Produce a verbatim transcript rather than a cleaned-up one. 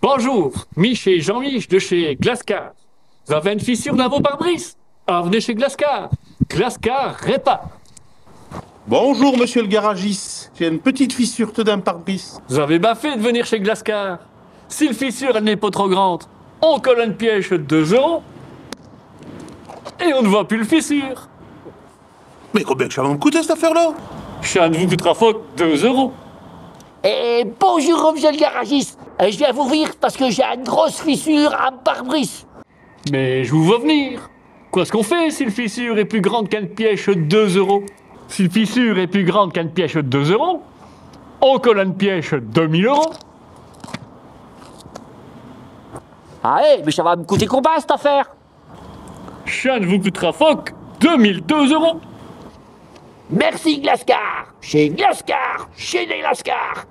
Bonjour, Mich et Jean-Mich de chez Glascar. Vous avez une fissure dans vos pare-brise ? Alors venez chez Glascar. Glascar répare. Bonjour, monsieur le garagiste. J'ai une petite fissure dedans le pare-brise. Vous avez bien fait de venir chez Glascar. Si la fissure, elle n'est pas trop grande, on colle une pièce de deux euros et on ne voit plus la fissure. Mais combien que cha va me coûter, cette affaire-là ? Cha ne vous coûtera foc deux euros. Et bonjour, monsieur le garagiste. Euh, je viens vous voir parce que j'ai une grosse fissure à pare-brise. Mais je vous vois venir. Qu'est-ce qu'on fait si la fissure est plus grande qu'une pièce de deux euros ? Si la fissure est plus grande qu'une pièce de deux euros, on colle une pièce de deux mille euros. Ah, eh, mais cha va me coûter combien, cette affaire ? Cha ne vous coûtera foc deux mille deux euros. Merci, Glascar. Chez Glascar, chez les Lascars.